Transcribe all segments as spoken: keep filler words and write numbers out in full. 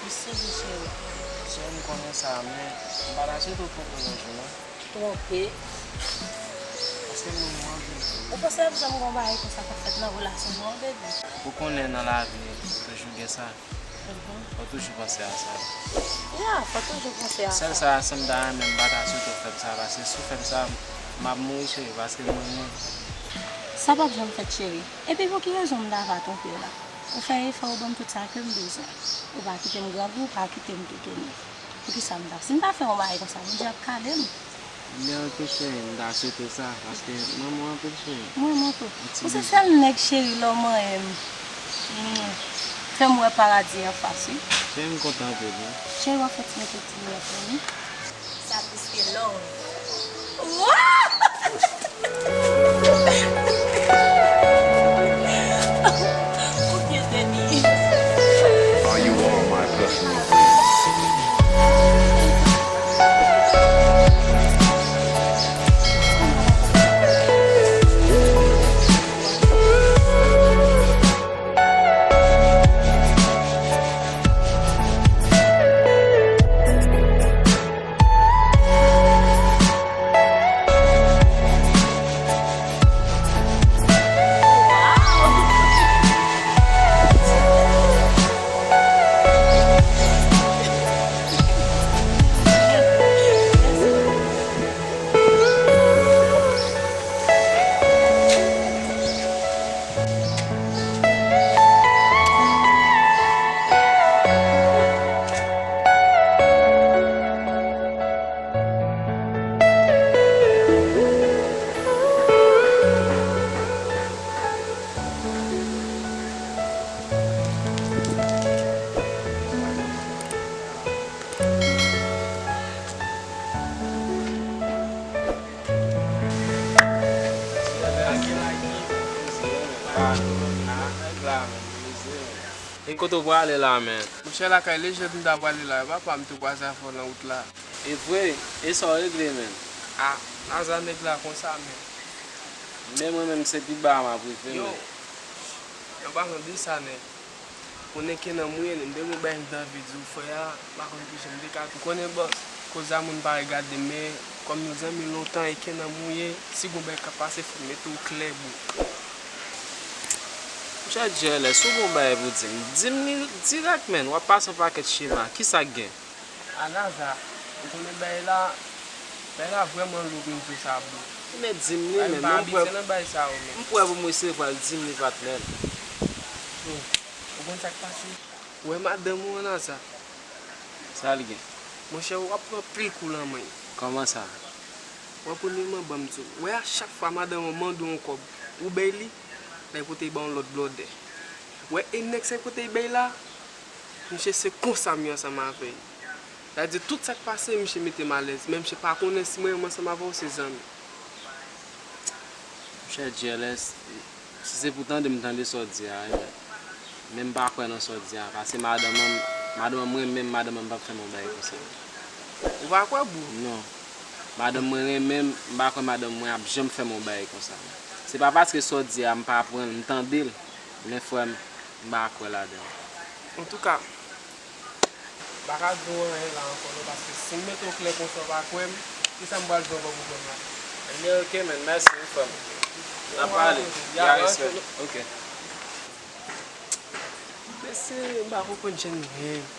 Wi, se vre, cheri. Cheri, m konnen sa, men m pa ta swete w twonpe w yon jou, non. Twonpe? Paske m renmen w anpil. Ou panse ap janm gen yon bagay konsa k ap fèt nan relasyon nou an, baby? Ou konnen nan lavi, toujou gen sa. Mhm. Fò toujou panse a sa. Ya, fò toujou panse a sa. Sèl sa, si m ta renmen, m pa ta swete w fè m sa, paske si w fè m sa, m ap mouri, cheri, paske m renmen w. Sa p ap janm fèt, cheri. Epi pou ki rezon m ta va twonpe w la? Ou fè efò, ou ban m tout sa ke m bezwen. Ou pa kite m grangou, ou pa kite m toutouni. Poukisa m ta, si m ta fè yon bagay konsa, Bondye ap kale m. Men ok cheri, m ta swete sa, paske m renmen w anpil cheri. Mwen renmen w tou. Ou se sèl nèg cheri lè w manyen m. Mm. Fè m wè paradi anfas, wi. Cheri, m kontan anpil, wi. Cheri, w ap fè ti mete ti linèt lan, wi. Sa plis ke love. Wow! Ou byen teni. Are you all my personal E kote w prale la menm? Monchè, lakay Lejèt m ta prale la, papa m te kwaze avè w nan wout la. E vre? E sa w regle menm? A, Naza, nèg la konsa menm. Men mwen menm se pi ba a m ap rive menm. Yo, pa janm di sa nèg. Konnen ke nan mwen, m te gen yon bagay m te anvi di w, frè a, m pa konn kijan m te ka di w. Ou konnen, bòs, koz a moun pa regade, men kòm nou zanmi lontan e ke nan mwen, si gon bagay k ap pase, fò m mete w klè, bro. Monchè G L S, si w gon bagay pou di m, di m li dirèk, menn. W ap pase yon pakèt chema. Kisa k gen? A Naza, ou konnen bagay la, bagay la vrèman lou pou m di w sa, bro. Men di m li, men m pa abitye nan bagay sa yo, men. M prè pou m resevwa l, di m li, patnè. Bro, ou konn sa k pase? Ou wè madanm ou an, Naza? Sa l gen? Monchè, w ap pran anpil kou lan men l. Kòman sa? Wè, premyèman, ban m di w. Wè, a chak fwa madanm ou mande w yon kòb, ou bay li, l al pote ba w yon lòt blòdè. Wè, e nèg sa kote l bay la, misye se konsa m ye ansanm avè l. Sa vle di, tout sa k pase, misye mete m alèz, men misye pa konnen si mwen menm ansanm avè w se zanmi. Monchè G L S, si se pou tande, m tande sa w di a, wi, men, men m pa kwè nan sa w di a, paske madanm an, madanm an m renmen, madanm an m p ap fè m yon bagay konsa. Ou pa kwè, bro? Non. Madanm mwen renmen m, m pa kwè madanm mwen ap janm fè m yon bagay konsa. Se pa paske sa w di a, m pa pran l, m tande l, men frè m, m pa kwè ladan l. Antouka, m pa ka di w anyen la ankò non, paske si m mete w klè konsa w pa kwè m, kisa m pral di w ankò pou pwoblèm la? Ebyen, ok, man, mèsi wi, frè m. N a pale. Ya, respè. Ok. Mesye, m pa konprann jan n menm.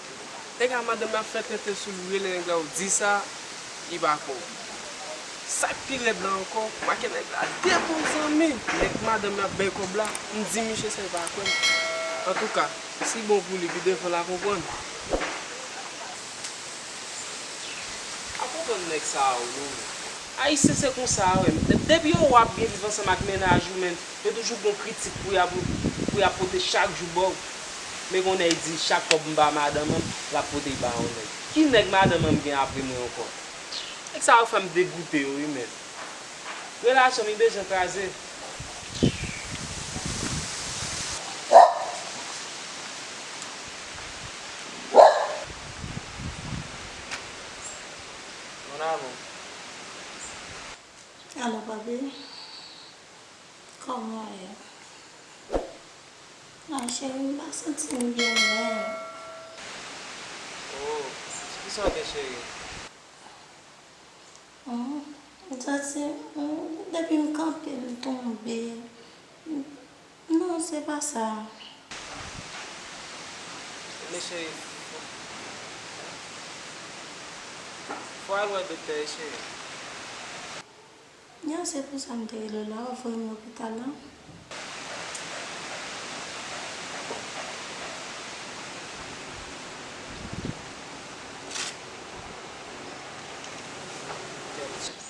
Nèg la, madanm la fè tenten sou l, ou rele nèg la, ou di sa, li pa kwè w. Sa k pi rèd la ankò, make nèg la de bon zanmi. Nèg madanm la bay kòb la, m di misye sa, li pa kwè m. Antouka, si bon pou li, pi devan l a konprann. Pa konprann nèg sa yo non. Ayisyen se konsa wi. De-, depi yo wè w ap byen viv ansanm ak mennaj ou, men, yo toujou gon kritik pou y ap, pou y ap pote chak jou ba w. Men gon nèg di, chak kòb m ba madanm an, l ap pote l ba yon nèg. Ki nèg madanm an gen apre mwen ankò? Nèg sa yo fè m degoute yo wi, men. Relasyon m bezwen kraze. Mon amour. Alo, papi. Kòman w ye? A, cheri, m pa santi m byen menm. Sa w gen, cheri? Hmm, m santi, hmm, depi m kanpe, m tonbe. Non, se pa sa. Men cheri, fò, fò al wè doktè, cheri. Ya, se pou sa m te rele w la, ou voye m lopital la.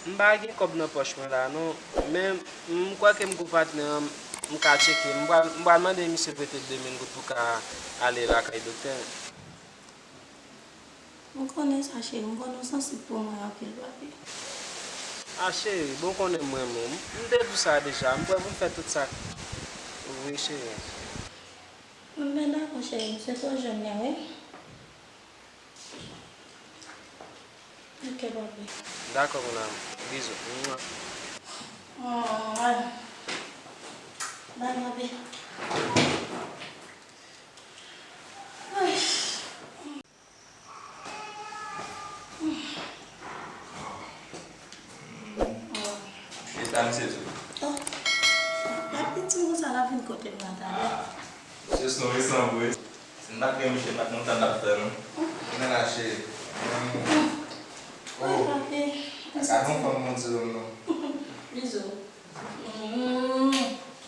M pa gen kòb nan pòch mwen la non, men m kwè ke m gon patnè an, m ka tcheke. M pral, m pral mande misye prete de mil goud pou ka ale lakay doktè. M konnen sa, cheri. M konnen w sansib pou mwen anpil, papi. A, cheri, bon, w konnen m renmen w. M, m te di w sa deja. M prè pou m fè tout sa. Wi, cheri. M byen dakò, cheri. M swete w jwenn li, wi. Ok, papi. Dakò, mon amour. Bizou. Mwa. Mwa. Bye, papi. Ay. Eta misye tou. Oh. Papi, timoun sa la vin kote m nan talè. Misye son resanble. Si m pa t gen misye, m pa t konn sa m t ap fè, non. Men la, cheri. Oh. Wi, papi. Gade yon fanm, mon Dieu, non. Bizou. Mm.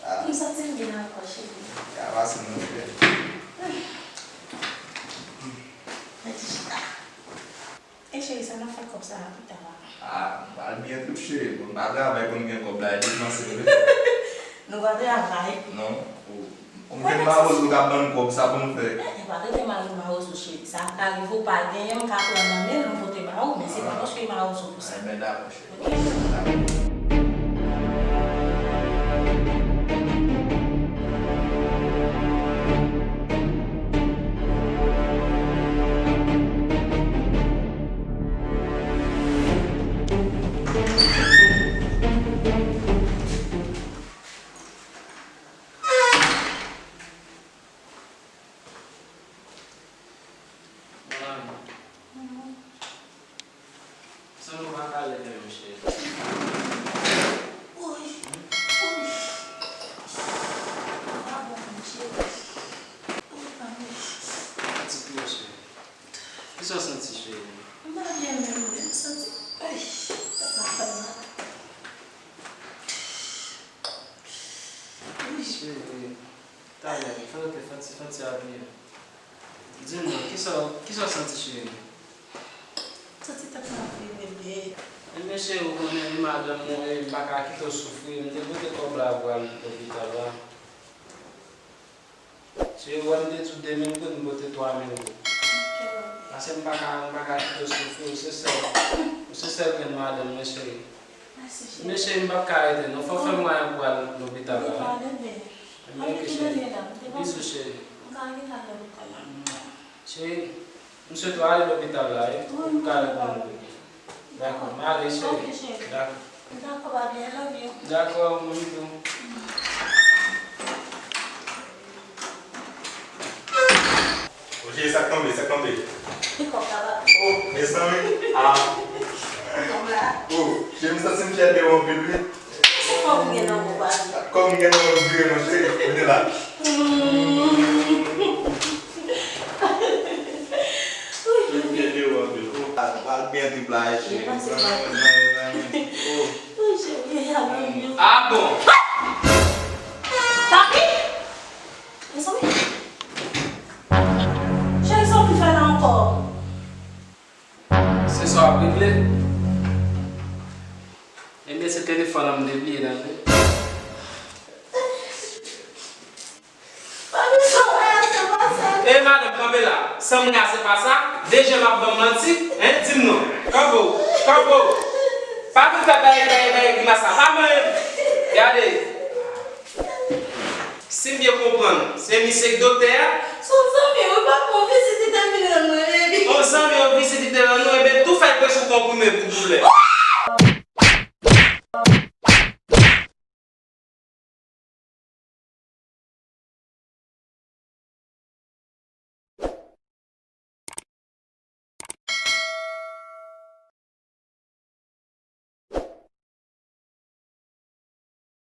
Ah. M santi m byen ankò, cheri. Ya pase, mon frè. Mwen ti chita. E cheri, sa n ap fè kòb sa a pita la? Ah, m pral byen touche. Bon, m pa travay pou m gen kòb la, e depanse vre. Nou pa travay? Non. Ou, ou m jwenn mawozo k ap ban m kòb, sa pou m fè? Eh, eh, pa rete mal mawozo, cheri. Sa ka rive ou pa genyen, m ka pran nan men l, m pote ba ou, men se pa paske mawozo pou sa. Enben, dakò, cheri. Sanble w pa ka leve menm, cheri. Woy, woy. Sa pa bon, cheri. Woy, pa bon. Santi tou, cheri. Kisa w santi, cheri? M pa byen menm, m santi, ay, tèt la fè m mal. Cheri, talè, fè w te fè ti, fè ti apiye. Di m non, kisa, kisa w santi, cheri? Santi tèt mwen ap vire, bebe. Ebyen, cheri, ou konnen, e madanm mwen, e m pa ka kite w soufri. M te pote kòb la pou al lopital la. Cheri, ou wè m te di w de mil goud, m pote twa mil goud. Ok, bebe. Paske m pa ka, m pa ka kite w soufri, ou se sèl, ou se sèl grenn madanm mwen, cheri. Mèsi, cheri. Men cheri, m p ap ka rete non. Fò w fè mwayen pou al lopital la, wi. Ebyen, ok, cheri. Bizou, cheri. Cheri, m swete w ale lopital la, wi. Pou w ka reponn wi. Dakò, m ale, cheri. Dakò. Dakò, mwen tou. O cheri, sa k tonbe, sa k tonbe? Kòb la, papa. Oh, mezanmi. Ah. Kòb la. Oh, cheri, m santi m fyè de ou anpil, wi. Se kòb ou gen nan men w, papi. Kòb m gen nan men m vire non, cheri. Kote la? Mm. Cheri, m fyè de ou anpil. Oh, ah, pral byen trip la, cheri. Mezanmi, mezanmi. Oh. Oh, cheri, I love you. Ah bon? Papi! Mezanmi. Cheri, sa w vin fè la ankò? Se sa w ap regle? Ebyen, se telefòn nan m te bliye nan men. Papi, sa w wè a, se pa sa. E madanm, kanpe la. Sa m wè a, se pa sa. De jan m ap ban m manti. Hein? Di m non. Kanpe w. Kanpe w. Pa vin fè bagay, bagay, bagay grimas la. Pa manyen m. Gade. Si m byen konprann, se misye k doktè a? Se yon zanmi, wi, papa, yon vizit li te vin rann mwen, baby. Yon zanmi, yon vizit li te rann ou, ebyen, tou fè l prese yon konprime pou doulè.